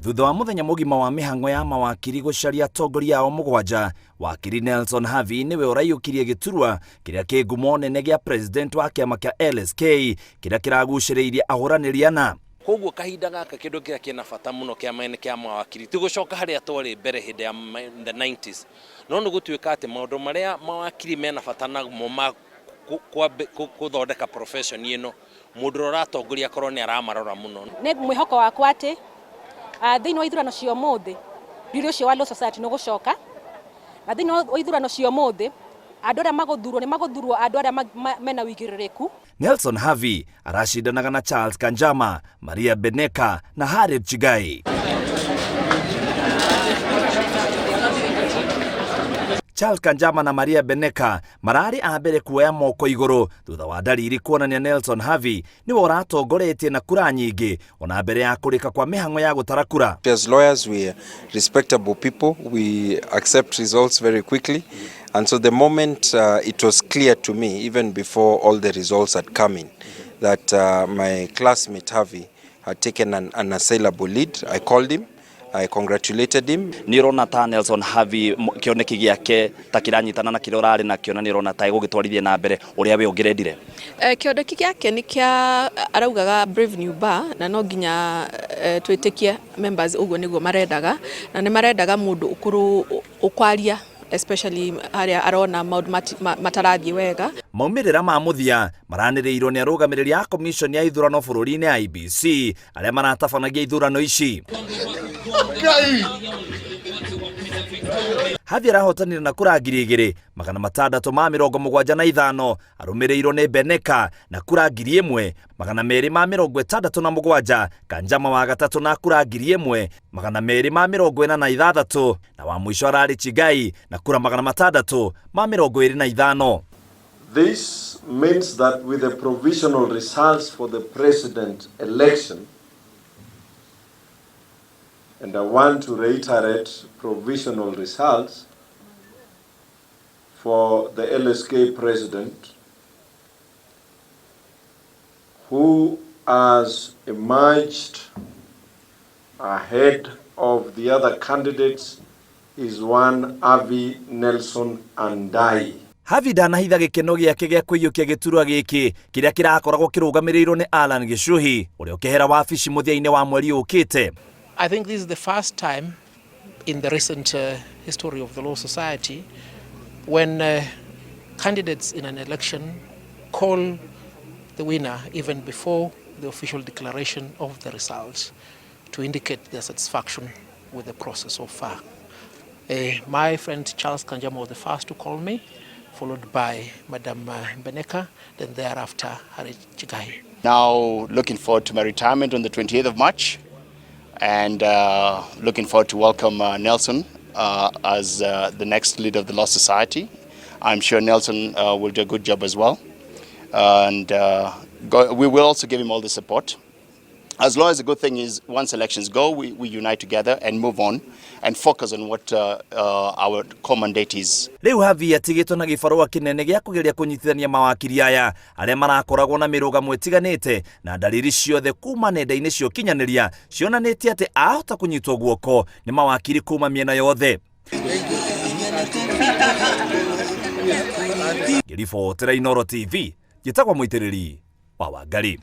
Thutha wa muthenya mugima wa mihango ya mawakiri gucaria atongoria ao mugwanja, wakiri Nelson Havi niwe uraiyukirie giturwa kiria ki ngumo nene gia president wa kiama kia LSK kiria kiraguciriirie ahuraniri ana. Koguo kahinda gaka kindu kiria kina bata muno kiama-inĩ kia mawakiri ti gucoka haria twari mbere hindi ya the 90s, no nĩ gutuĩka atĩ maũndũ marĩa mawakiri mena bata namo ma kuthondeka profession ĩno, mũndũ ũrĩa ũratongoria akorwo nĩ aramarora mũno. Nĩ mwĩhoko wakwa atĩ thĩinĩ wa ithurano cia ũmũthĩ riri ũcio wa Law Society nĩ ũgũcoka, na thĩinĩ wa ithurano cia ũmũthĩ andũ arĩa magũthurwo nĩ magũthurwo andũ arĩa mena ũigĩrĩrĩku. Nelson Havi aracindanaga na Charles Kanjama, Maria Beneka na Harriet Chigai. Charles Kanjama na Maria Beneka mararĩ a mbere kuoya moko igũrũ thutha wa ndariri kuonania Nelson Havi niwe ũratongoretie na kura nyingĩ ona mbere ya kũrĩka kwa mĩhang'o ya gũtara kura. As lawyers, we are respectable people. We accept results very quickly. And so the moment it was clear to me, even before all the results had come in, that my classmate Havi had taken an unassailable lead, I called him. I congratulated him. Nĩ ũrona ta Nelson Havi kĩoneki gĩake ta kĩranyitana na kĩrĩa ũrarĩ nakĩo, na nĩ ũrona ta egũgĩtwarithia na mbere ũrĩa we ũngĩrendire? Kĩoneki gĩake nĩ kĩa araugaga Brave New Bar, na no nginya twĩtĩkie members ũguo nĩguo marendaga, na nĩ marendaga mũndũ ũkũrũ ũkwaria, especially harĩa arona maũndũ matarathiĩ wega. Maumĩrĩra ma mũthia maranĩrĩirwo nĩ arũgamĩrĩri a commission ya ithurano bũrũri-inĩ IEBC arĩa maratabanagia ithurano ici. Havi arahotanire na kura 2675, arũmĩrĩirwo nĩ Beneka na kura 1267, Kanjama wa gatatũ na kura 1246, na wa mũico ararĩ Chigai na kura 625. This means that with the provisional results for the president election, and I want to reiterate provisional results for the LSK president, who has emerged ahead of the other candidates, is one Avi Nelson Andai. Havi ndanahitha gĩkeno gĩake gĩa kũiyũkia gĩturwa gĩkĩ kĩrĩa kĩrakoragwo kĩrũgamĩrĩirwo nĩ Alan Gichuhi ũrĩa ũkehera wabici mũthia-inĩ wa mweri ũkĩte. I think this is the first time in the recent history of the Law Society when candidates in an election call the winner even before the official declaration of the results to indicate their satisfaction with the process so far. My friend Charles Kanjama was the first to call me, followed by Madam Beneka, then thereafter Harriet Chigai. Now looking forward to my retirement on the 28th of March, and looking forward to welcome Nelson as the next leader of the Law Society. I'm sure Nelson will do a good job as well. And we will also give him all the support. As long as the good thing is, once elections go, we unite together and move on and focus on what our common mandate is. Rĩu Havi atigĩtwo na gĩbarũa kĩnene gĩa kũgeria kũnyitithania mawakiri aya arĩa marakoragwo na mĩrũgamo ĩtiganĩte, na ndariri ciothe kuma nenda-inĩ cia ũkinyanĩria cionanĩtie atĩ ahota kũnyitwo guoko nĩ mawakiri kuma mĩena yothe. Ngĩribotera Inooro TV, njĩtagwo Mũitĩrĩri wa Wangari.